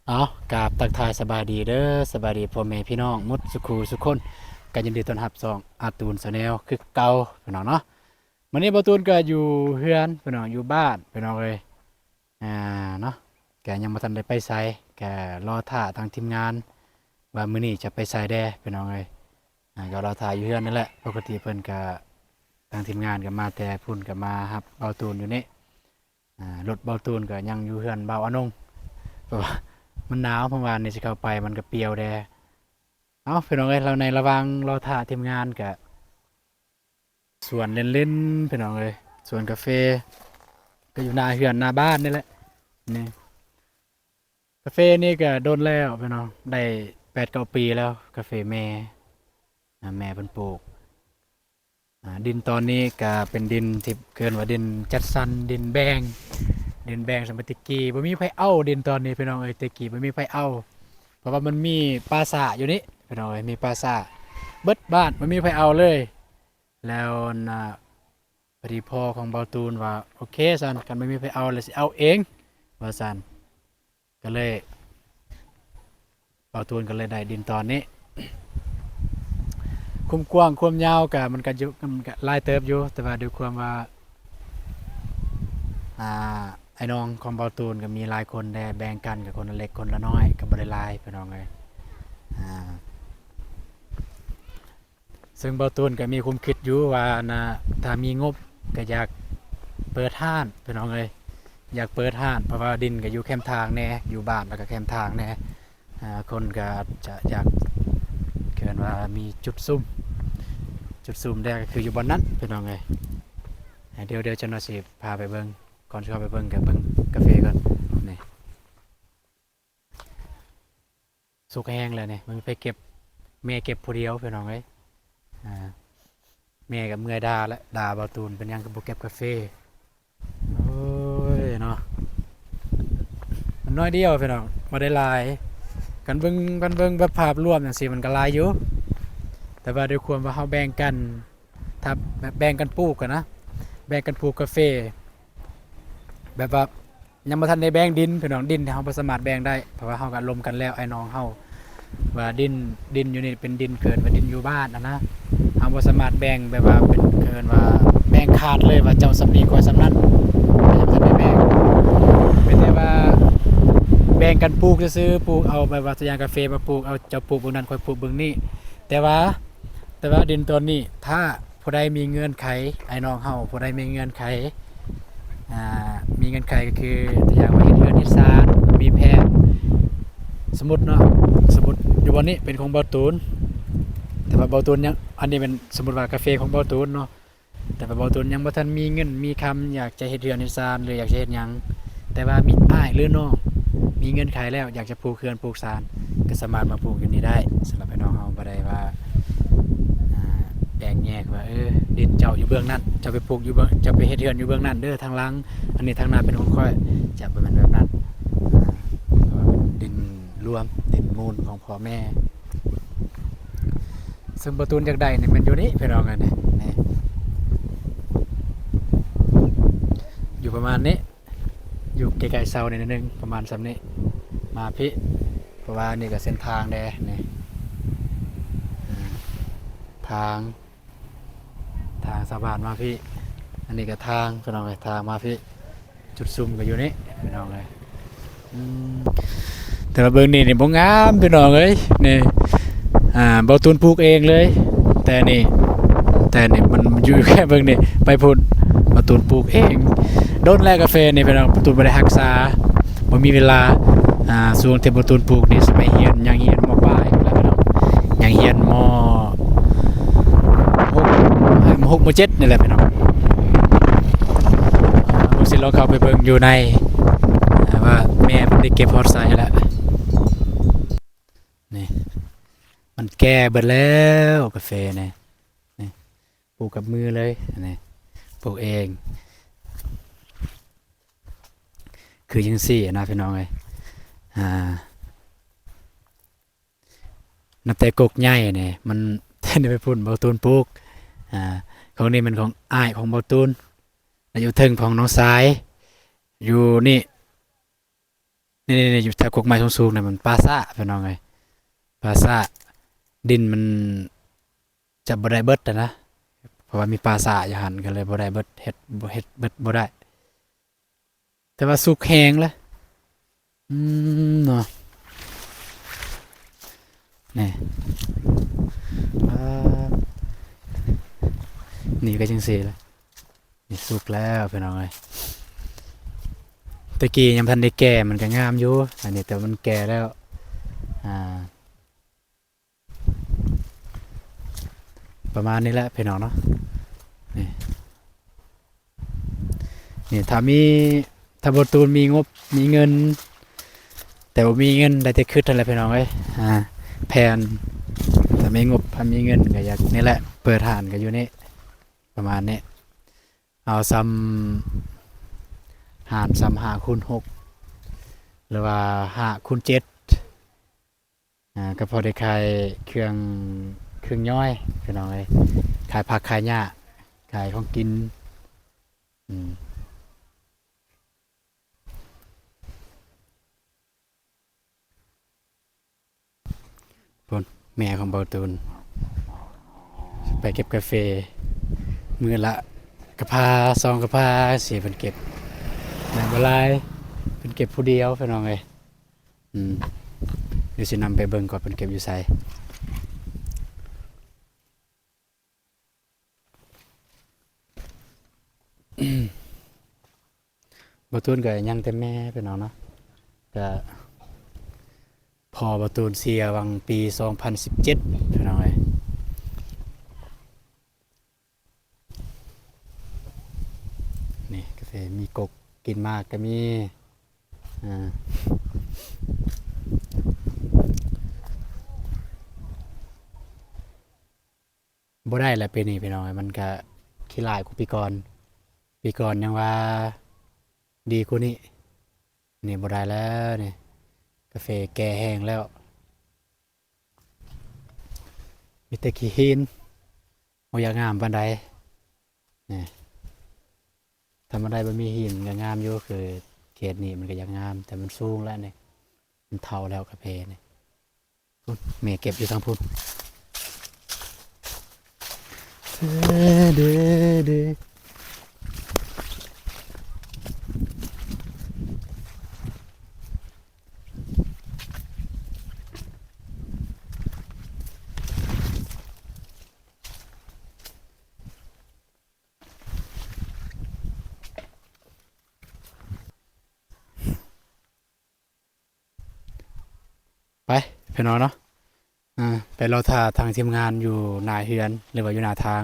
ເອົາ ກາບທັກທາຍສະບາຍດີເດີ ສະບາຍດີພໍ່ແມ່ພີ່ນ້ອງໝົດສູ່ຄູ່ສູ່ຄົນ ກໍຍິນດີຕ້ອນຮັບຊ່ອງອາຕູນແຊນແນວຄືເກົ່າພີ່ນ້ອງເນາະ. ມື້ນີ້ບ່າວຕູນກໍຢູ່ເຮືອນພີ່ນ້ອງ ຢູ່ບ້ານພີ່ນ້ອງເອີຍ ອ່າ ເນາະ ກໍຍັງບໍ່ທັນໄດ້ໄປໃສ ກໍລໍຖ້າທາງທີມງານວ່າມື້ນີ້ຈະໄປໃສແດ່ພີ່ນ້ອງເອີຍ. ອ່າ ກໍລໍຖ້າຢູ່ເຮືອນນີ້ແຫຼະ ປົກກະຕິເພິ່ນກໍ ທາງທີມງານກໍມາແຕ່ພຸ້ນ ກໍມາຮັບບ່າວຕູນຢູ່ນີ້. ອ່າ ລົດບ່າວຕູນກໍຍັງຢູ່ເຮືອນບ່າວອານົງ ເພາະວ່າມັນໜາວ ເມື່ອວານນີ້ຊິເຂົ້າໄປມັນກໍປ່ຽວແດ່. ເອົ້າ ພີ່ນ້ອງເອີຍ ແລ້ວໃນລະຫວ່າງລໍຖ້າທີມງານກໍ ສວນເຫຼັ້ນໆ ພີ່ນ້ອງເອີຍ ສວນກາເຟ ກໍຢູ່ໜ້າເຮືອນໜ້າບ້ານນີ້ແຫຼະ. ນີ້ ກາເຟນີ້ກໍດົນແລ້ວພີ່ນ້ອງ ໄດ້ແປດເກົ້າປີແລ້ວ ກາເຟແມ່ ອ່າ ແມ່ເພິ່ນປູກ. ອ່າ ດິນຕອນນີ້ກໍເປັນດິນທີ່ເອີ້ນວ່າດິນຈັດສັນ ດິນແບ່ງ ດິນແບ່ງ. ສະໄໝແຕ່ກີ້ບໍ່ມີໃຜເອົາດິນຕອນນີ້ພີ່ນ້ອງເອີຍ ແຕ່ກີ້ບໍ່ມີໃຜເອົາ ເພາະວ່າມັນມີປ່າຊ້າຢູ່ນີ້ພີ່ນ້ອງເອີຍ ມີປ່າຊ້າ ເບິດບ້ານບໍ່ມີໃຜເອົາເລີຍ. ແລ້ວ ອັນ ອ່າ ພໍດີພໍ່ຂອງບ່າວຕູນວ່າ ໂອເຄຊັ້ນ ຄັນບໍ່ມີໃຜເອົາແລ້ວຊິເອົາເອງ ວ່າຊັ້ນ. ກໍເລີຍ ບ່າວຕູນກໍເລີຍໄດ້ດິນຕອນນີ້ ຄວາມກວ້າງຄວາມຍາວກໍ ມັນກໍຢູ່ ມັນກໍຫຼາຍເຕີບຢູ່ ແຕ່ວ່າດ້ວຍຄວາມວ່າ ອ່າ ອ້າຍນ້ອງຂອງບ່າວຕູນກໍມີຫຼາຍຄົນແດ່ ແບ່ງກັນກໍຄົນລະເລັກຄົນລະນ້ອຍ ກໍບໍ່ໄດ້ຫຼາຍພີ່ນ້ອງເອີຍ. ອ່າ ເຊິ່ງບ່າວຕູນກໍມີຄວາມຄິດຢູ່ວ່າ ອັນນ່າ ຖ້າມີງົບກໍຢາກເປີດຮ້ານພີ່ນ້ອງເອີຍ ຢາກເປີດຮ້ານ ເພາະວ່າດິນກໍຢູ່ແຄມທາງແດ່ ຢູ່ບ້ານແລ້ວກໍແຄມທາງແດ່. ອ່າ ຄົນກໍອາດຈະຢາກ ເອີ້ນວ່າມີຈຸດຊຸມ ຈຸດຊຸມແດ່ກໍຄືຢູ່ບ່ອນນັ້ນພີ່ນ້ອງເອີຍ. ດຽວ ດຽວຈັກໜ່ອຍຊິພາໄປເບິ່ງ ກ່ອນຊິເຂົ້າໄປເບິ່ງກໍເບິ່ງກາເຟກ່ອນ. ນີ້ ສຸກແຮງແລ້ວນີ້ ມັນໄປເກັບ ແມ່ເກັບຜູ້ດຽວພີ່ນ້ອງເອີຍ. ອ່າ ແມ່ກໍເມື່ອຍດ່າແຫຼະ ດ່າບ່າວຕູນ ເປັນຫຍັງຄືບໍ່ເກັບກາເຟ. ໂອ້ຍເນາະ ມັນໜ້ອຍດຽວພີ່ນ້ອງ ບໍ່ໄດ້ຫຼາຍ. ຄັນເບິ່ງ ຄັນເບິ່ງແບບພາບລວມຈັ່ງຊີ້ ມັນກໍຫຼາຍຢູ່ ແຕ່ວ່າດ້ວຍຄວາມວ່າເຮົາແບ່ງກັນ ຖ້າແບບແບ່ງກັນປູກຫັ້ນນະ ແບ່ງກັນປູກກາເຟ ແບບວ່າຍັງບໍ່ທັນໄດ້ແບ່ງດິນພີ່ນ້ອງ ດິນເຮົາບໍ່ສາມາດແບ່ງໄດ້ ເພາະວ່າເຮົາກໍລົມກັນແລ້ວ ອ້າຍນ້ອງເຮົາ ວ່າດິນ ດິນຢູ່ນີ້ເປັນດິນ ເອີ້ນວ່າດິນຢູ່ບ້ານຫັ້ນນະ ເຮົາບໍ່ສາມາດແບ່ງແບບວ່າເປັນ ເອີ້ນວ່າແບ່ງຂາດເລີຍວ່າເຈົ້າສ່ຳນີ້ ຂ້ອຍສ່ຳນັ້ນ ຍັງບໍ່ທັນໄດ້ແບ່ງ ມີແຕ່ວ່າແບ່ງກັນປູກຊື່ໆ ປູກເອົາແບບວ່າຕົວຢ່າງກາເຟມາປູກ ເອົາເຈົ້າປູກເບື້ອງນັ້ນ ຂ້ອຍປູກເບື້ອງນີ້ ແຕ່ວ່າ ແຕ່ວ່າດິນຕອນນີ້ ຖ້າຜູ້ໃດມີເງື່ອນໄຂ ອ້າຍນ້ອງເຮົາຜູ້ໃດມີເງື່ອນໄຂ ອ່າ ມີເງື່ອນໄຂກໍຄື ຕົວຢ່າງວ່າເຮັດເຮືອນເຮັດຊານ ມີແຜນ ສົມມຸດເນາະ ສົມມຸດຢູ່ບ່ອນນີ້ເປັນຂອງບ່າວຕູນ ແຕ່ວ່າບ່າວຕູນຍັງ ອັນນີ້ເປັນສົມມຸດວ່າກາເຟຂອງບ່າວຕູນເນາະ ແຕ່ວ່າບ່າວຕູນຍັງບໍ່ທັນມີເງິນມີຄຳ ຢາກຈະເຮັດເຮືອນເຮັດຊານ ຫຼື ຢາກຈະເຮັດຫຍັງ ແຕ່ວ່າມີອ້າຍ ຫຼື ນ້ອງ ມີເງື່ອນໄຂແລ້ວ ຢາກຈະປູກເຮືອນປູກຊານ ກໍສາມາດມາປູກຢູ່ນີ້ໄດ້. ສຳລັບອ້າຍນ້ອງເຮົາບໍ່ໄດ້ວ່າ ອ່າ ແບ່ງແຍກວ່າ ເອີ ດິນເຈົ້າຢູ່ເບື້ອງນັ້ນ ເຈົ້າໄປປູກຢູ່ເບື້ອງ ເຈົ້າໄປເຮັດເຮືອນຢູ່ເບື້ອງນັ້ນເດີ ທາງຫຼັງ ອັນນີ້ທາງໜ້າເປັນຂອງຂ້ອຍ ຈະບໍ່ແມ່ນແບບນັ້ນ ອ່າ ເພາະວ່າເປັນດິນລວມ ດິນມູນຂອງພໍ່ແມ່ ເຊິ່ງບ່າວຕູນຢາກໄດ້ນີ້ແມ່ນຢູ່ນີ້ພີ່ນ້ອງເອີຍ ນີ້ ນີ້ ຢູ່ປະມານນີ້ ຢູ່ໃກ້ໆເສົານີ້ໜ້ອຍໜຶ່ງ ປະມານສ່ຳນີ້ ມາພີ້ ເພາະວ່ານີ້ກໍເສັ້ນທາງແດ່ ນີ້ ອ່າ ທາງ ທາງຊາວບ້ານມາພີ້ ອັນນີ້ກໍທາງພີ່ນ້ອງເອີຍ ທາງມາພີ້ ຈຸດຊຸມກໍຢູ່ນີ້ພີ່ນ້ອງເອີຍ. ອືມ ແຕ່ວ່າເບິ່ງນີ້ນີ້ບໍ່ງາມພີ່ນ້ອງເອີຍ ນີ້ ອ່າ ບ່າວຕູນປູກເອງເລີຍ ແຕ່ນີ້ ແຕ່ນີ້ມັນຢູ່ແຄ່ເບິ່ງນີ້ ໄປພຸ້ນ ບ່າວຕູນປູກເອງ ດົນແລ້ວກາເຟນີ້ພີ່ນ້ອງ ບ່າວຕູນບໍ່ໄດ້ຮັກສາ ບໍ່ມີເວລາ ອ່າ ຊ່ວງທີ່ບ່າວຕູນປູກນີ້ ສະໄໝຮຽນຍັງຮຽນ ມ.ປາຍ ແລ້ວພີ່ນ້ອງ ຍັງຮຽນ ມ. ຫົກ ຫົກ ມໍເຈັດນີ້ແຫຼະພີ່ນ້ອງ ເຮົາຊິລອງເຂົ້າໄປເບິ່ງຢູ່ໃນ ວ່າແມ່ເພິ່ນໄດ້ເກັບຮອດໃສແລ້ວ ນີ້ ມັນແກ່ເບິດແລ້ວກາເຟນີ້ ນີ້ ປູກກັບມືເລີຍ ນີ້ ປູກເອງ ຄືຈັ່ງຊີ້ນະພີ່ນ້ອງເອີຍ ອ່າ ນັບແຕ່ກົກໃຫຍ່ນີ້ ມັນແຕ່ໄປພຸ້ນ ບ່າວຕູນປູກ ອ່າ ຂອງນີ້ແມ່ນຂອງອ້າຍຂອງບ່າວຕູນ ແລະ ຢູ່ເທິງຂອງນ້ອງຊາຍ ຢູ່ນີ້ ນີ້ໆໆ ຢູ່ແຖວກົກໄມ້ສູງໆ ນັ້ນມັນປ່າຊ້າ ພີ່ນ້ອງເອີຍ ປ່າຊ້າ ດິນມັນຈະບໍ່ໄດ້ເບິດຫັ້ນນະ ເພາະວ່າມີປ່າຊ້າຢູ່ຫັ້ນ ກໍເລີຍບໍ່ໄດ້ເບິດ ເຮັດ ເຮັດເບິດບໍ່ໄດ້. ແຕ່ວ່າສຸກແຮງລະ ອືມ ເນາະ ນີ້ ອ່າ ນີ້ກໍຈັ່ງຊີ້ລະ ນີ້ສຸກແລ້ວ ພີ່ນ້ອງເອີຍ ແຕ່ກີ້ຍັງບໍ່ທັນໄດ້ແກ່ ມັນກໍງາມຢູ່ ອັນນີ້ ແຕ່ມັນແກ່ແລ້ວ ອ່າ ປະມານນີ້ແຫຼະພີ່ນ້ອງເນາະ ນີ້ ນີ້ ຖ້າມີ ຖ້າບໍ່ຕູນມີງົບ ມີເງິນ ແຕ່ບໍ່ມີເງິນ ໄດ້ແຕ່ຄຶດຫັ້ນແຫຼະພີ່ນ້ອງເອີຍ ອ່າ ແຜນ ຖ້າມີງົບ ຖ້າມີເງິນກໍຢາກ ນີ້ແຫຼະ ເປີດຮ້ານກໍຢູ່ນີ້ ປະມານນີ້ ເອົາຊ່ຳ ຮ້ານຊ່ຳຫ້າຄູນຫົກ ຫຼືວ່າຫ້າຄູນເຈັດ ອ່າ ກໍພໍໄດ້ຂາຍເຄື່ອງ ເຄື່ອງຍ່ອຍພີ່ນ້ອງເອີຍ ຂາຍຜັກຂາຍຫຍ້າ ຂາຍຂອງກິນ ອືມ ພຸ້ນ ແມ່ຂອງເບົາຕູນ ໄປເກັບກາເຟ ມື້ລະກະພາ ສອງກະພາ ຊິເພິ່ນເກັບ ແມ່ນບໍ່ຫຼາຍ ເພິ່ນເກັບຜູ້ດຽວ ພີ່ນ້ອງເອີຍ. ອືມ ດຽວຊິນຳໄປເບິ່ງກ່ອນເພິ່ນເກັບຢູ່ໃສ. ບ່າວຕູນກໍຍັງແຕ່ແມ່ພີ່ນ້ອງເນາະ ກໍພໍ່ບ່າວຕູນເສຍຫວ່າງປີສອງພັນສິບເຈັດພີ່ນ້ອງເອີຍ. ນີ້ກາເຟມີກົກ ກິນໝາກກໍມີ ອ່າ ບໍ່ໄດ້ລະປີນີ້ພີ່ນ້ອງເອີຍ ມັນກະຂີ້ຫຼ້າຍກວ່າປີກ່ອນ ປີກ່ອນຍັງວ່າດີກວ່ານີ້ ນີ້ບໍ່ໄດ້ແລ້ວນີ້ ກາເຟແກ່ແຮງແລ້ວ ມີແຕ່ຂີ້ຫີນ ບໍ່ຢາກງາມປານໃດ ນີ້ ທຳມະດາບໍ່ມີຫີນກໍງາມຢູ່ ຄືເຂດນີ້ມັນກໍຢາກງາມ ແຕ່ມັນສູງແລ້ວນີ້ ມັນເຖົ້າແລ້ວກາເຟນີ້. ພຸ້ນ ແມ່ເກັບຢູ່ທາງພຸ້ນ ເດີ ເດີ ເດີ. ໄປພີ່ນ້ອງເນາະ ອ່າ ໄປລໍຖ້າທາງທີມງານຢູ່ໜ້າເຮືອນ ຫຼືວ່າຢູ່ໜ້າທາງ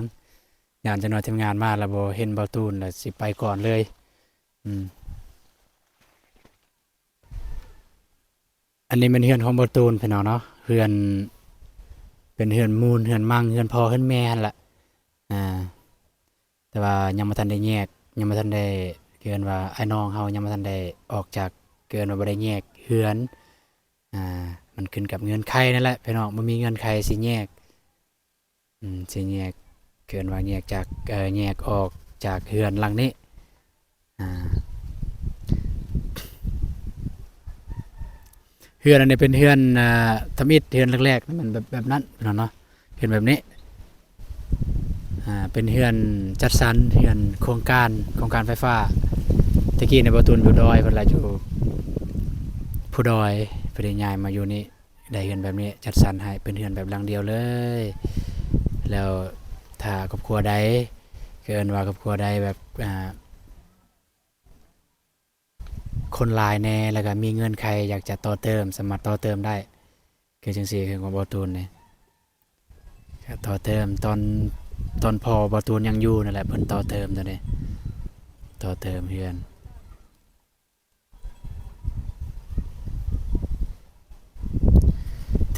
ຢ້ານຈັກໜ່ອຍທີມງານມາແລ້ວບໍ່ເຫັນບ່າວຕູນ ແລ້ວຊິໄປກ່ອນເລີຍ ອືມ. ອັນນີ້ແມ່ນເຮືອນຂອງບ່າວຕູນພີ່ນ້ອງເນາະ ເຮືອນ ເປັນເຮືອນມູນ ເຮືອນມັ່ງ ເຮືອນພໍ່ເຮືອນແມ່ຫັ້ນລະ ອ່າ ແຕ່ວ່າຍັງບໍ່ທັນໄດ້ແຍກ ຍັງບໍ່ທັນໄດ້ ເອີ້ນວ່າອ້າຍນ້ອງເຮົາຍັງບໍ່ທັນໄດ້ອອກຈາກ ເອີ້ນວ່າບໍ່ໄດ້ແຍກເຮືອນ ອ່າ ມັນຂຶ້ນກັບເງື່ອນໄຂນັ້ນແຫຼະພີ່ນ້ອງ ບໍ່ມີເງື່ອນໄຂຊິແຍກ ອືມ ຊິແຍກ ເອີ້ນວ່າແຍກຈາກ ເອີ ແຍກອອກຈາກເຮືອນຫຼັງນີ້ ອ່າ ເຮືອນອັນນີ້ເປັນເຮືອນ ອ່າ ທຳອິດ ເຮືອນແລກໆ ມັນແບບ ແບບນັ້ນພີ່ນ້ອງເນາະ ເຮືອນແບບນີ້ ອ່າ ເປັນເຮືອນຈັດສັນ ເຮືອນໂຄງການ ໂຄງການໄຟຟ້າ ແຕ່ກີ້ນີ້ບ່າວຕູນຢູ່ດອຍ ເພິ່ນລະຢູ່ພູດອຍ ເພິ່ນໄດ້ຍ້າຍມາຢູ່ນີ້ ໄດ້ເຮືອນແບບນີ້ ຈັດສັນໃຫ້ເປັນເຮືອນແບບຫຼັງດຽວເລີຍ ແລ້ວຖ້າຄອບຄົວໃດ ເອີ້ນວ່າຄອບຄົວໃດແບບ ອ່າ ຄົນຫຼາຍແດ່ ແລ້ວກໍມີເງື່ອນໄຂຢາກຈະຕໍ່ເຕີມ ສາມາດຕໍ່ເຕີມໄດ້ ຄືຈັ່ງຊີ້ ຄືຂອງບ່າວຕູນນີ້ ກໍຕໍ່ເຕີມ ຕອນ ຕອນພໍ່ບ່າວຕູນຍັງຢູ່ນັ້ນແຫຼະ ເພິ່ນຕໍ່ເຕີມໂຕນີ້ ຕໍ່ເຕີມເຮືອນ.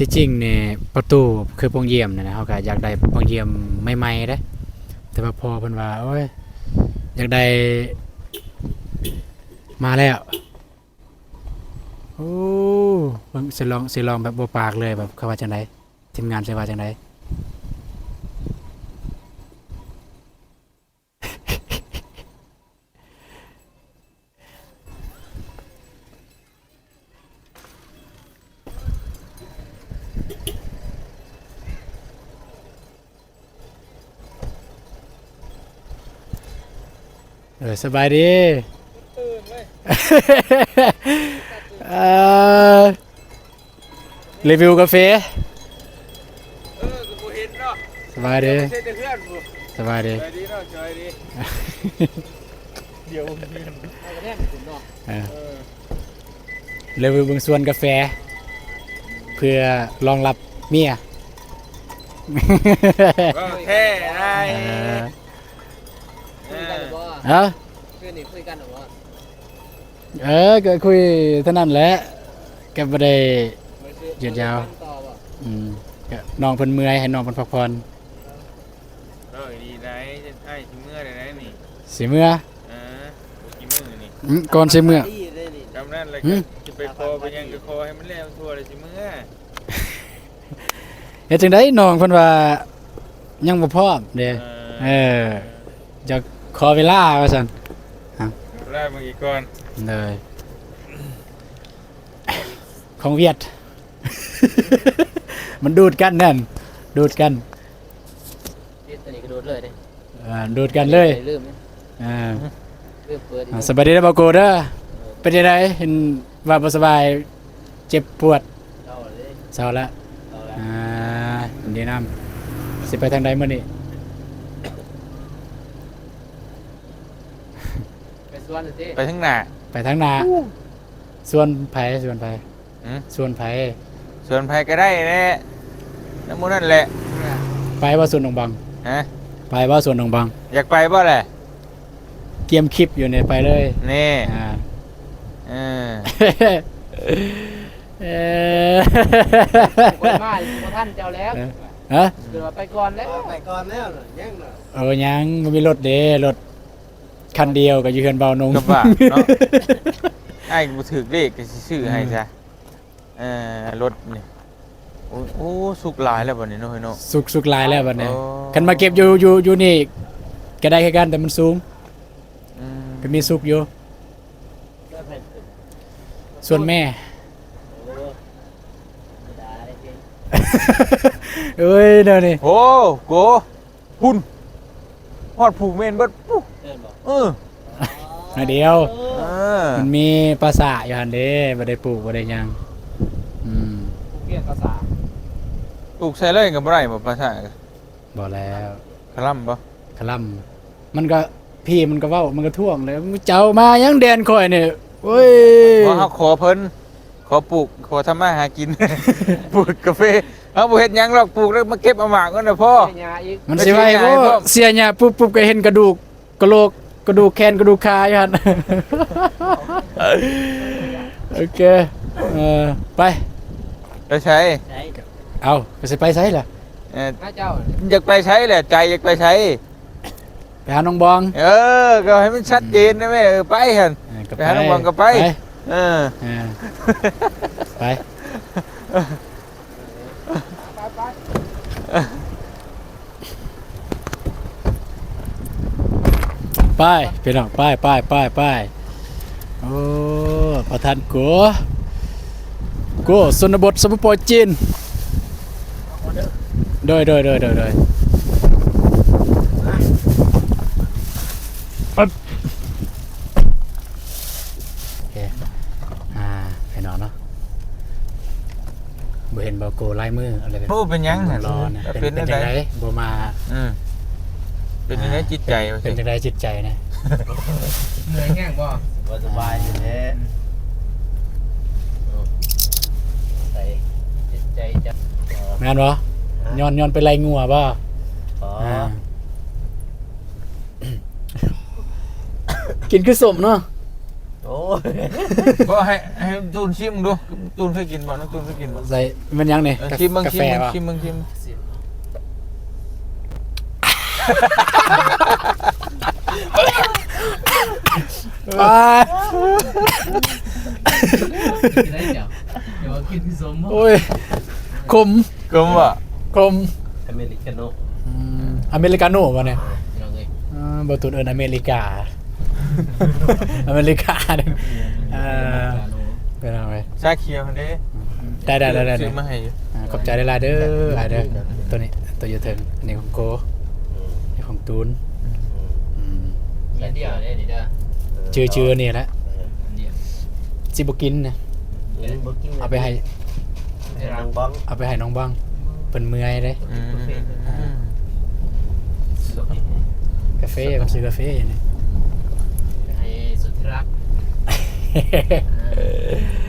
ທີ່ຈິງນີ້ປະຕູຄືປ່ອງຢ້ຽມນີ້ນະ ເຮົາກໍຢາກໄດ້ປ່ອງຢ້ຽມໃໝ່ໆເດ້ ແຕ່ວ່າພໍ່ເພິ່ນວ່າ ໂອ້ຍ ຢາກໄດ້ ມາແລ້ວ ໂອ້ ເບິ່ງ ຊິລອງ ຊິລອງແບບບໍ່ປາກເລີຍ ແບບເຂົາວ່າຈັ່ງໃດ ທີມງານຊິວ່າຈັ່ງໃດ. ສະບາຍດີ ຕື່ນເລີຍ ເອີ ຣີວິວກາເຟ ເອີ ກໍບໍ່ເຫັນເນາະ ສະບາຍດີ ໃສ່ແຕ່ເຮືອນພຸ້ນ ສະບາຍດີ ສະບາຍດີເນາະ ສະບາຍດີ ດຽວເຮືອນ ເອີ ເອີ ເລີຍໄປເບິ່ງສວນກາແຟ ເພື່ອລອງຮັບເມຍ ເວົ້າແທ້ໄດ໋ ເອີ ຄຸຍກັນແລ້ວບໍ່? ຮະ? ຄືນນີ້ຄຸຍກັນແລ້ວບໍ່? ເອີ ກໍຄຸຍເທົ່ານັ້ນແຫຼະ ກໍບໍ່ໄດ້ຍືດຍາວ ບໍ່ໄດ້ຄຸຍກັນຕໍ່ບໍ່? ອືມ ກໍນ້ອງເພິ່ນເມື່ອຍ ໃຫ້ນ້ອງເພິ່ນພັກຜ່ອນ. ເອີ ດີໄດ໋ ອ້າຍຊິເມືອແລ້ວໄດ໋ນີ້ ຊິເມືອ ເອີ ບໍ່ກີ່ມື້ນີ້ ອືມ ກ່ອນຊິເມືອ ກຳນັ້ນແຫຼະ ຫືມ ຈະໄປຂໍໄປຫຍັງກໍຂໍໃຫ້ມັນແລ້ວທົ່ວແລ້ວຊິເມືອ ເຮັດຈັ່ງໃດ ນ້ອງເພິ່ນວ່າຍັງບໍ່ພ້ອມເດ້ ເອີ ເອີ ຢາກຂໍເວລາວ່າຊັ້ນ ເວລາເບິ່ງອີກກ່ອນ ເລີຍ ຂອງຫວຽດ ມັນດູດກັນນັ້ນ ດູດກັນ ຕິດອັນນີ້ກໍດູດເລີຍເດ້ ອ່າ ດູດກັນເລີຍ ລືມເດ້ ອ່າ ລືມເປີດອີກ ອ່າ ສະບາຍດີເດີ ບ່າວໂກເດີ ເປັນຈັ່ງໃດ ເຫັນວ່າບໍ່ສະບາຍ ເຈັບປວດ ເຊົາແລ້ວເດ້ ເຊົາແລ້ວ ເຊົາແລ້ວ ອ່າ ຍິນດີນຳ ຊິໄປທາງໃດມື້ນີ້? ໄປສວນຕິ ໄປທາງໜ້າ ໄປທາງໜ້າ ສວນໃຜ ສວນໃຜ? ຫືມ ສວນໃຜ? ສວນໃຜກໍໄດ້ແຫຼະ ນຳໝູ່ນັ້ນແຫຼະ ໄປບໍ່ສວນດົງບັງ? ຮະ? ໄປບໍ່ສວນດົງບັງ? ຢາກໄປບໍ່ແຫຼະ? ກຽມຄລິບຢູ່ນີ້ ໄປເລີຍ ນີ້ ອ່າ ເອີ ເອີ ຂ້ອຍມາບໍ່ທັນເຈົ້າແລ້ວ ຮະ? ຄືວ່າໄປກ່ອນແລ້ວ ໄປກ່ອນແລ້ວ ຍັງ ເອີ ຍັງ ບໍ່ມີລົດເດ້ ລົດຄັນດຽວກໍຢູ່ເຮືອນບ່າວນົງ ກໍວ່າເນາະ ອ້າຍບໍ່ຖືກເລກກໍຊິຊື້ໃຫ້ຊະ ອືມ ເອີ ລົດນີ້ ໂອ້ ໂອ້ ສຸກຫຼາຍແລ້ວບັດນີ້ເນາະ ເຮີ້ຍເນາະ ສຸກ ສຸກຫຼາຍແລ້ວບັດນີ້ ໂອ້ ຄັນມາເກັບຢູ່ ຢູ່ ຢູ່ນີ້ກໍໄດ້ຄືກັນ ແຕ່ມັນສູງ ອືມ ກໍມີສຸກຢູ່ ສ່ວນແມ່ ໂອ້ຍ ແນວນີ້ ໂອ້ ໂກ ພຸ້ນ ຮອດພູເມນເບິດ ເອີ ໜ້ອຍດຽວ ເອີ ມັນມີປາສາດຢູ່ຫັ້ນເດ້ ບໍ່ໄດ້ປູກ ບໍ່ໄດ້ຫຍັງ ອືມ ປູກໃສ່ເລີຍກໍບໍ່ໄດ້ບໍ່ ປາສາດ? ບໍ່ແລ້ວ ຄະລຳບໍ່? ຄະລຳ ມັນກໍ ພີ່ມັນກໍເວົ້າ ມັນກໍທ້ວງແຫຼະ ເຈົ້າມາຫຍັງແດນຂ້ອຍນີ້ ໂອ້ຍ ເຮົາຂໍເພິ່ນ ຂໍປູກ ຂໍທຳມາຫາກິນ ປູກກາເຟ ເຮົາບໍ່ເຮັດຫຍັງດອກ ປູກແລ້ວມາເກັບເອົາໝາກມັນນະພໍ ມັນຊິໄວບໍ່ ເສຍຫຍ້າປຸບໆ ກໍເຫັນກະດູກ ກະໂຫຼກ ກະດູກແຂນ ກະດູກຂາຢູ່ຫັ້ນ ໂອເຄ ເອີ ໄປ ໄປໃສ? ເອົ້າ ກໍຊິໄປໃສລະ? ເອີ ຫາເຈົ້າ ຢາກໄປໃສແຫຼະ? ໃຈຢາກໄປໃສ? ໄປຫານ້ອງບອງ ເອີ ກໍໃຫ້ມັນຊັດເຈນນະແມ່ ເອີ ໄປຫັ້ນ ເອີ ກໍໄປ ໄປຫານ້ອງບອງກໍໄປ ໄປ ເອີ ເອີ ໄປ ໄປ ພີ່ນ້ອງ ໄປ ໄປ ໄປ ໄປ ໂອ້ ປະທານໂກ ໂກ ຊົນນະບົດ ສປປ ຈີນ ໂດຍ ໂດຍ ໂດຍ ໂດຍ ໂດຍ ໂອເຄ ອ່າ ໄປນອນເນາະ ບໍ່ເຫັນບໍ່ໂກຫຼາຍມື້ ອະໄລແບບ ໂອ້ ເປັນຫຍັງຫັ້ນ ຮ້ອນນະ ເປັນ ເປັນຈັ່ງໃດ ເປັນຈັ່ງໃດ ບໍ່ມາ ອືມ ເປັນຈັ່ງໃດ ອ່າ ຈິດໃຈ ເປັນຈັ່ງໃດຈິດໃຈນະ ເມື່ອຍແຮງບໍ່? ບໍ່ສະບາຍຢູ່ແທ້ ໃສ່ຈິດໃຈຈັກ ແມ່ນບໍ່? ຮະ? ຍ້ອນ ຍ້ອນໄປໄລ່ງົວບໍ່? ອໍ ອ່າ ກິນຄືສົ້ມເນາະ ໂອ້ຍ ບໍ່ ໃຫ້ ໃຫ້ຕູນຊີມເບິ່ງດູ ຕູນເຄີຍກິນບໍ່? ນ້ອງຕູນເຄີຍກິນບໍ່? ໃສ່ ແມ່ນຫຍັງນີ້? ເອີ ຊີມເບິ່ງ ກາແຟ ຊີມເບິ່ງ ຊີມເບິ່ງ ຊີມເບິ່ງ ຊີມ ປາດ ໂອ້ຍ ຂົມ ຂົມບໍ່? ຂົມ ອາເມລິກາໂນ ອືມ ອາເມລິກາໂນບໍ່ນີ້? ພີ່ນ້ອງເອີຍ ອ່າ ບໍ່ຕູນເອີ້ນອາເມລິກາ ອາເມລິກາ ເອີ ເປັນຫຍັງເວີຍ ຊາຂຽວຫັ້ນເດ້ ໄດ້ໆໆໆ ຊື້ມາໃຫ້ຢູ່ ອ່າ ຂອບໃຈຫຼາຍໆເດີ ອ້າຍເດີ ໂຕນີ້ ໂຕຢູ່ເທິງ ອັນນີ້ຂອງໂກ ອືມ ນີ້ຂອງຕູນ ອືມ ອືມ ອັນດຽວເດ້ນີ້ເດີ ຈື່ ຈື່ອັນນີ້ແຫຼະ ເອີ ອັນດຽວ ຊິບໍ່ກິນນະ ກິນບໍ່ກິນ ເອົາໄປໃຫ້ ໃຫ້ນ້ອງບອງ ເອົາໄປໃຫ້ນ້ອງບອງ ເພິ່ນເມື່ອຍເດ້ ອືມ ອ່າ ກາເຟ ມັນຊື້ກາເຟຢູ່ນີ້ ໃຫ້ສຸດທີ່ຮັກ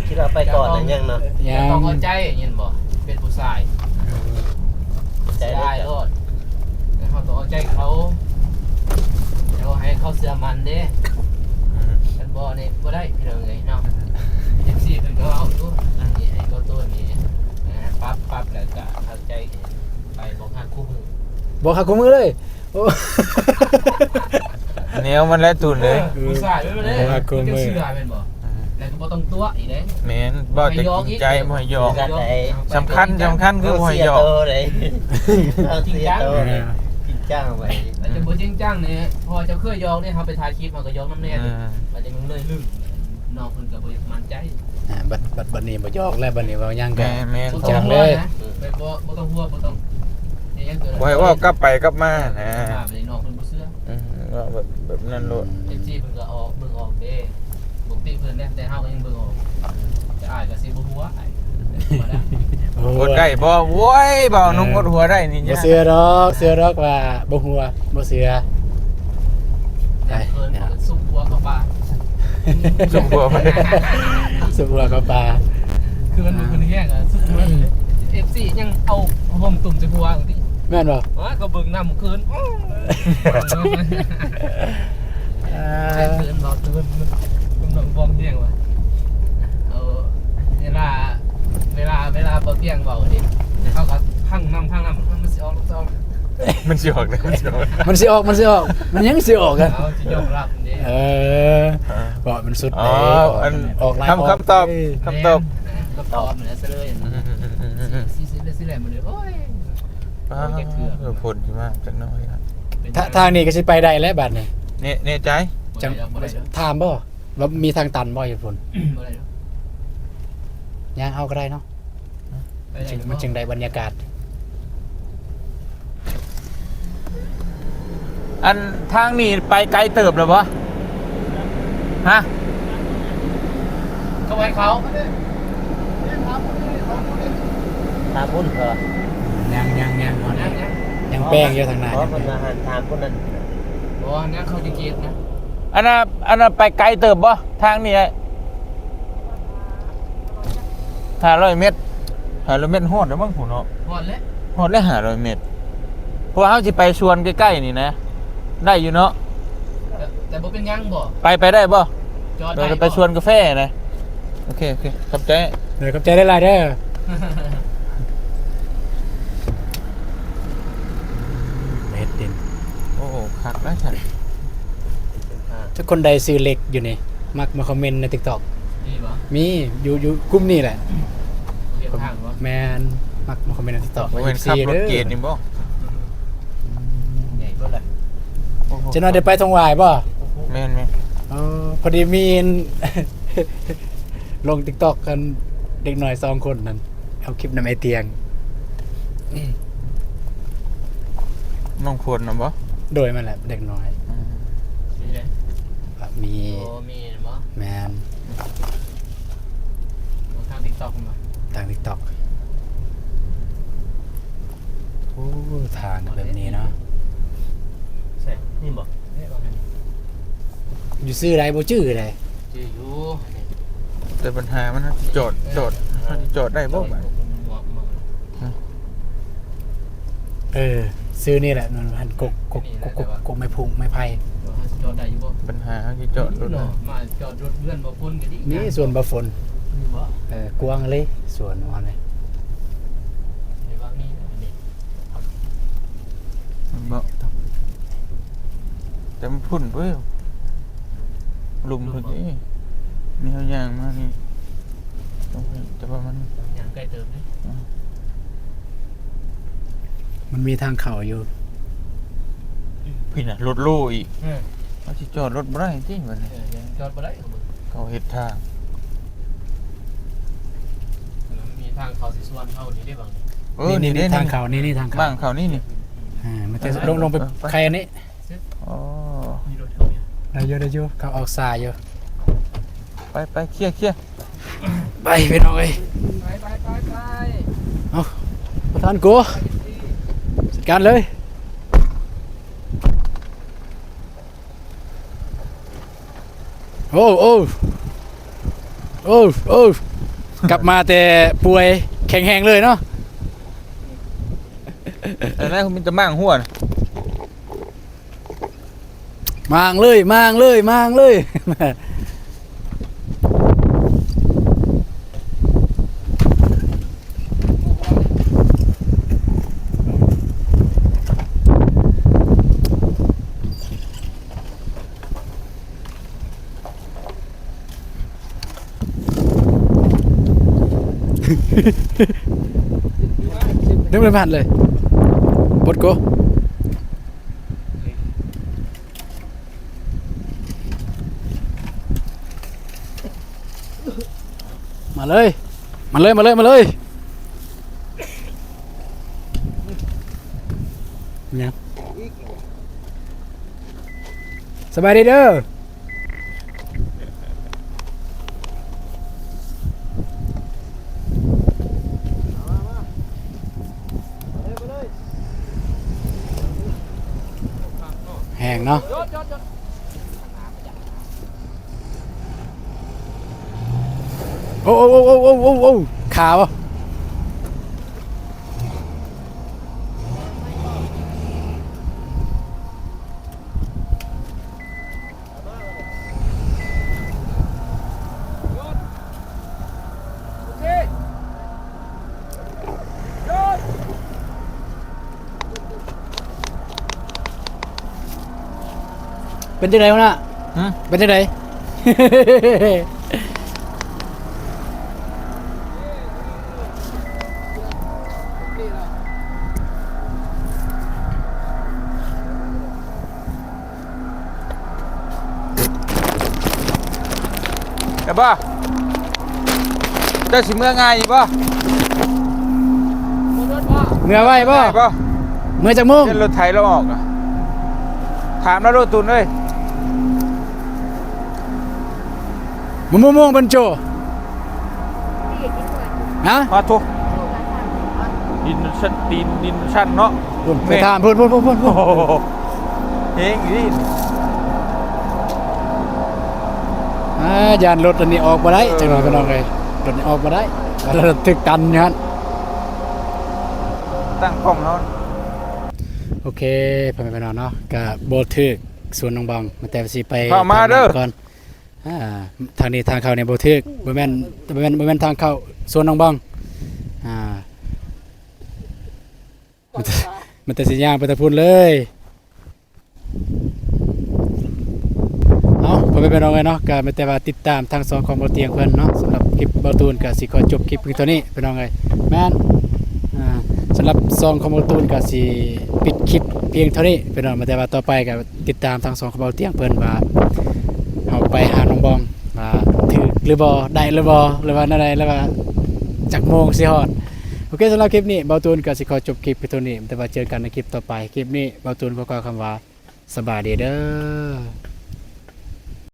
ຄິດວ່າໄປກ່ອນແລ້ວຍັງເນາະ ຍັງ ຕ້ອງເອົາໃຈ ຍິນບໍ່ ເປັນຜູ້ຊາຍ ໃຈຫຼາຍໂລດ ເຮົາຕ້ອງເອົາໃຈເຂົາ ແລ້ວໃຫ້ເຂົາເຊື່ອໝັ້ນເດ້ ອືມ ຄັນບໍ່ນີ້ບໍ່ໄດ້ພີ່ນ້ອງເອີຍເນາະ ເອັຟຊີເພິ່ນກໍເວົ້າຢູ່ ອືມ ນີ້ໃຫ້ເຂົາໂຕນີ້ ປັບ ປັບແລ້ວກໍເອົາໃຈໄປ ບໍ່ຮັກຄູ່ມື ບໍ່ຮັກຄູ່ມືເລີຍ ໂອ້ ແນວມັນແຫຼະຕຸ່ນເອີຍ ເອີ ຜູ້ຊາຍມັນເດ້ ບໍ່ຮັກຄູ່ມື ເຈົ້າເຊື່ອແມ່ນບໍ່? ອ່າ ແລ້ວກໍບໍ່ຕ້ອງຕົວະອີກເດ້ ແມ່ນ ບໍ່ຈະຈິງໃຈ ບໍ່ໃຫ້ຢອກ ສຳຄັນ ສຳຄັນຄືບໍ່ໃຫ້ຢອກ ເອົາຈິງຈັງ ຈິງຈັງໄວ້ ແລ້ວຈະບໍ່ຈິງຈັງນີ້ ເພາະວ່າເຈົ້າເຄີຍຢອກເດ້ ເຮົາໄປຖ່າຍຄລິບ ເຮົາກໍຢອກນຳແດ່ ອ່າ ບາດນີ້ມັນເລີຍລືມ ນ້ອງເພິ່ນກໍບໍ່ຢາກໝັ້ນໃຈ ອ່າ ບັດ ບັດ ບັດນີ້ບໍ່ຢອກແລ້ວ ບັດນີ້ເວົ້າຫຍັງກໍ ແມ່ນ ຈິງຈັງເລີຍ ບໍ່ຕ້ອງຫົວນະ ແບບບໍ່ ບໍ່ຕ້ອງຫົວ ບໍ່ຕ້ອງຫຍັງກໍໄດ້ ບໍ່ໃຫ້ເວົ້າກັບໄປກັບມານະ ອ່າ ບັດນີ້ນ້ອງເພິ່ນບໍ່ເຊື່ອ ອືມ ເວົ້າແບບ ແບບນັ້ນໂລດ ອືມ ເອັຟຊີເພິ່ນກໍອອກ ເບິ່ງອອກເດ້ ປົກກະຕິເພິ່ນແດ່ ແຕ່ເຮົາກໍຍັງເບິ່ງອອກ ແຕ່ອ້າຍກໍຊິບໍ່ຫົວ ອ້າຍ ບໍ່ໄດ້ບໍ່ ໂອ້ຍ ບໍ່ ໂອ້ຍ ບ່າວໜຸ່ມ ອ່າ ອົດຫົວໄດ້ນີ້ ບໍ່ເຊື່ອດອກ ເຊື່ອດອກວ່າບໍ່ຫົວ ບໍ່ເຊື່ອ ໄປ ເພິ່ນ ເນາະ ຊຸບຫົວເຂົ້າປ່າ ຊຸບຫົວໄປ ຊຸບຫົວເຂົ້າປ່າ ຄືມັນບໍ່ຂຶ້ນແຮງ ອ່າ ຊຸບຫົວ ເອັຟຊີຍັງເອົາຜ້າຫົ່ມຕຸ້ມໃສ່ຫົວ ແມ່ນບໍ່? ວ່າ ກໍເບິ່ງນຳຄືນ ອ່າ ໃຫ້ເພິ່ນເວົ້າຕື່ມ ນ້ອງບອງແຮງວ່າ ເອົາ ເວລາ ເວລາ ເວລາບໍ່ຕຽງເວົ້າເດ້ ເຮົາກໍພັງນຳ ພັງນຳ ມັນຊິອອກ ມັນຊິອອກ ມັນຊິອອກ ມັນຊິອອກ ມັນຍັງຊິອອກ ເຮົາຊິຍອມຮັບເດ້ ເອີ ເວົ້າມັນສຸດເດ້ ອໍ ອັນ ອອກຫຼາຍ ຄຳ ຄຳຕອບ ເອີ ຄຳຕອບ ແມ່ນ ຄຳຕອບແຫຼະ ສະເລີຍ ອືມ ຊິ ຊິ ຊິແຫຼະ ມື້ນີ້ ໂອ້ຍ ປາດ ເອີ ຝົນຊິມາຈັກໜ້ອຍ ທາງນີ້ກໍຊິໄປໄດ້ແລ້ວບາດນີ້ ແນ່ ແນ່ໃຈ? ຈັງ ບໍ່ໄດ້ດອກ ບໍ່ໄດ້ດອກ ຖາມບໍ່ ວ່າມີທາງຕັນບໍ່ຢູ່ພຸ້ນ? ບໍ່ໄດ້ດອກ ຍ່າງເອົາກໍໄດ້ເນາະ ໄປໄດ້ ມັນຈຶ່ງ ບໍ່ ມັນຈຶ່ງໄດ້ບັນຍາກາດ ອັນທາງນີ້ໄປໄກເຕີບແລ້ວບໍ່? ຮະ? ເຂົາໃຫ້ເຂົາ ຖາມພຸ້ນເຂົາ ຍັງ ຍັງ ຍັງ ຍັງ ຍັງແປງຢູ່ທາງໜ້າ ບໍ່ ເພິ່ນວ່າຫັ້ນຖາມພຸ້ນນັ້ນ ບໍ່ ຍັງເຂົ້າຈະເກດນະ ອັນນ່າ ອັນນ່າໄປໄກເຕີບບໍ່? ທາງນີ້ ຫ້າຮ້ອຍເມັດ ຫ້າຮ້ອຍເມັດ ຮອດແລ້ວມັ້ງພຸ້ນເນາະ ຮອດແລ້ວ ຮອດແລ້ວ ຫ້າຮ້ອຍເມັດ ເພາະວ່າເຮົາຊິໄປສວນໃກ້ໆນີ້ນະ ໄດ້ຢູ່ເນາະ ແຕ່ ແຕ່ບໍ່ເປັນຫຍັງບໍ່ ໄປ ໄປໄດ້ບໍ່? ຈອດໄດ້ບໍ່? ໄປສວນກາແຟນະ ໂອເຄ ໂອເຄ ຂອບໃຈ ເດີ ຂອບໃຈຫຼາຍໆເດີ ເຮັດດິນ ໂອ້ ຄັກຫຼາຍຊັ້ນ ຖ້າຄົນໃດຊື້ເຫຼັກຢູ່ນີ້ ມັກມາຄອມເມັນໃນຕິກຕັອກ ມີບໍ່? ມີ ຢູ່ ຢູ່ກຸ່ມນີ້ແຫຼະ ຮຽບທາງບໍ່? ແມ່ນ ມັກມາຄອມເມັນໃນຕິກຕັອກ ບໍ່ແມ່ນຂັບລົດເກດນີ້ບໍ່? ໃຫຍ່ເບິດລະ ໂອ້ໂຫ ຈັກໜ້ອຍໄດ້ໄປທົ່ງຫວາຍບໍ່? ແມ່ນໆ ເອີ ພໍດີມີ ລົງຕິກຕັອກກັນ ເດັກນ້ອຍສອງຄົນນັ້ນ ເອົາຄລິບນຳໄອຕຽງ ນ້ອງຝົນນະບໍ່? ໂດຍ ແມ່ນແຫຼະ ເດັກນ້ອຍ ອືມ ມີ ໂອ້ ມີນະບໍ່? ແມ່ນ ໂອ້ ທາງຕິກຕັອກແມ່ນບໍ່? ທາງຕິກຕັອກ ໂອ້ ທາງແບບນີ້ເນາະ ໃຊ່ ນີ້ບໍ່? ຢູ່ຊື່ໃດ ບໍ່ຈື່ໃດ ຈື່ຢູ່ ແຕ່ບັນຫາມັນ ເຮົາຊິຈອດ ຈອດ ເຮົາຊິຈອດໄດ້ບໍ່ບາດ? ເອີ ຊື່ນີ້ແຫຼະ ມັນຫັ້ນ ກົກ ກົກ ກົກ ກົກ ກົກໄມ້ພຸ້ງໄມ້ໄຜ່ ເຮົາຊິຈອດໄດ້ຢູ່ບໍ່? ບັນຫາເຮົາຊິຈອດລົດ ມາຈອດລົດເຮືອນບໍ່ຝົນກໍດີ ນີ້ສວນບໍ່ຝົນ ນີ້ບໍ່? ເອີ ກວ້າງເລີຍ ສວນເຮົານີ້ ໃນວ່າງນີ້ ເຫັນບໍ່? ແຕ່ມັນພຸ້ນເວີຍ ລຸ່ມພຸ້ນເດ້ ນີ້ເຮົາຍ່າງມານີ້ ແຕ່ວ່າມັນ ຍ່າງໃກ້ເຕີບເດ້ ອືມ ມັນມີທາງເຂົ້າຢູ່ ພີ້ນະ ລົດໂລອີກ ເອີ ເຮົາຊິຈອດລົດບໍ່ໄດ້ຕິບັດນີ້ ເອີ ຍັງຈອດບໍ່ໄດ້ ເຂົາເຮັດທາງ ມັນມີທາງເຂົ້າຊິສວນເຮົານີ້ເດ້ບັງ ເອີ ນີ້ ນີ້ ນີ້ ນີ້ທາງເຂົ້າ ນີ້ ນີ້ທາງເຂົ້າ ທາງເຂົ້ານີ້ ນີ້ ອ່າ ມັນຈະລົງ ລົງໄປ ໄປ ໄຄອັນນີ້ ອໍ ມີລົດເຂົ້າຢູ່ ໄດ້ຢູ່ ໄດ້ຢູ່ ເຂົາອອກຊ້າຢູ່. ໄປ ໄປ ເຄຍ ເຄຍ ໄປພີ່ນ້ອງເອີຍ. ໄປ ໄປ ໄປ ໄປ ເອົາ ປະທານໂກ ຈັດການເລີຍ. ໂອ້ ໂອ້ ໂອ້ ໂອ້ ກັບມາແຕ່ປ່ວຍ ແຂງແຮງເລີຍເນາະ. ອັນນັ້ນມີແຕ່ມ້າງຫົວນະ. ມ້າງເລີຍ ມ້າງເລີຍ ມ້າງເລີຍ. ດຶງບໍ່ທັນເລີຍ ປົດໂກ. ມາເລີຍ ມາເລີຍ ມາເລີຍ ມາເລີຍ. ຫຍັງ? ສະບາຍດີເດີ. ແຮງເນາະ. ໂອ້ ໂອ້ ຂາວະ. ເປັນຈັ່ງໃດຫົວໜ້າ? ຮະ? ເປັນຈັ່ງໃດ? ໄດ້ບໍ່? ເຈົ້າຊິເມືອງ່າຍຢູ່ບໍ່? ເມືອໄວບໍ່? ໄດ້ບໍ່? ເມືອຈັກໂມງ? ເຫັນລົດໄຖລາວອອກນະ ຖາມລາວໂລດ ຕູນເອີຍ. ມະມ່ວງ ບັນໂຈ. ຮະ? ມາໂທ ດິນມັນຊັນ ຕີນ ດິນມັນຊັນເນາະ. ພຸ້ນ ໄປຖາມພຸ້ນ ພຸ້ນ ພຸ້ນ ພຸ້ນ ພຸ້ນ. ເຮງອີ່ຫຼີ. ອ່າ ຢ້ານລົດອັນນີ້ອອກບໍ່ໄດ້. ເອີ ຈັກໜ້ອຍພີ່ນ້ອງເອີຍ ລົດນີ້ອອກບໍ່ໄດ້ ລະຖືກຕັນຢູ່ຫັ້ນ. ຕັ້ງກ້ອງເຮົາ. ໂອເຄ ພໍ່ແມ່ພີ່ນ້ອງເນາະ ກະບໍ່ຖືກສວນນ້ອງບອງ ແຕ່ວ່າຊິໄປ ເຂົ້າມາເດີ ຕາມນັ້ນກ່ອນ. ອ່າ ທາງນີ້ທາງເຂົ້ານີ້ບໍ່ຖືກ ບໍ່ແມ່ນ ບໍ່ແມ່ນ ບໍ່ແມ່ນທາງເຂົ້າສວນນ້ອງບອງ. ອ່າ ມັນແຕ່ ມັນແຕ່ຊິຍ່າງໄປທາງພຸ້ນເລີຍ. ເອົາ ພໍ່ແມ່ພີ່ນ້ອງເອີຍເນາະ ກະມີແຕ່ວ່າຕິດຕາມທາງຊ່ອງຂອງເບົາຕຽງເພິ່ນເນາະ. ສຳລັບຄລິບເບົາຕູນກະຊິຂໍຈົບຄລິບພຽງເທົ່ານີ້ພີ່ນ້ອງເອີຍ. ແມ່ນ ອ່າ ສຳລັບຊ່ອງຂອງເບົາຕູນກະຊິປິດຄລິບພຽງເທົ່ານີ້ພີ່ນ້ອງ. ແຕ່ວ່າຕໍ່ໄປກະ ຕິດຕາມທາງຊ່ອງຂອງເບົາຕຽງເພິ່ນວ່າ ເຮົາໄປຫານ້ອງບອງວ່າຖືກຫຼືບໍ່ ໄດ້ຫຼືບໍ່ ຫຼືວ່າແນວໃດ ຫຼືວ່າຈັກໂມງຊິຮອດ. ໂອເຄ ສຳລັບຄລິບນີ້ ເບົາຕູນກະຊິຂໍຈົບຄລິບພຽງເທົ່ານີ້ ແຕ່ວ່າເຈີກັນໃນຄລິບຕໍ່ໄປ. ຄລິບນີ້ ເບົາຕູນຂໍກ່າວຄຳວ່າ ສະບາຍດີເດີ.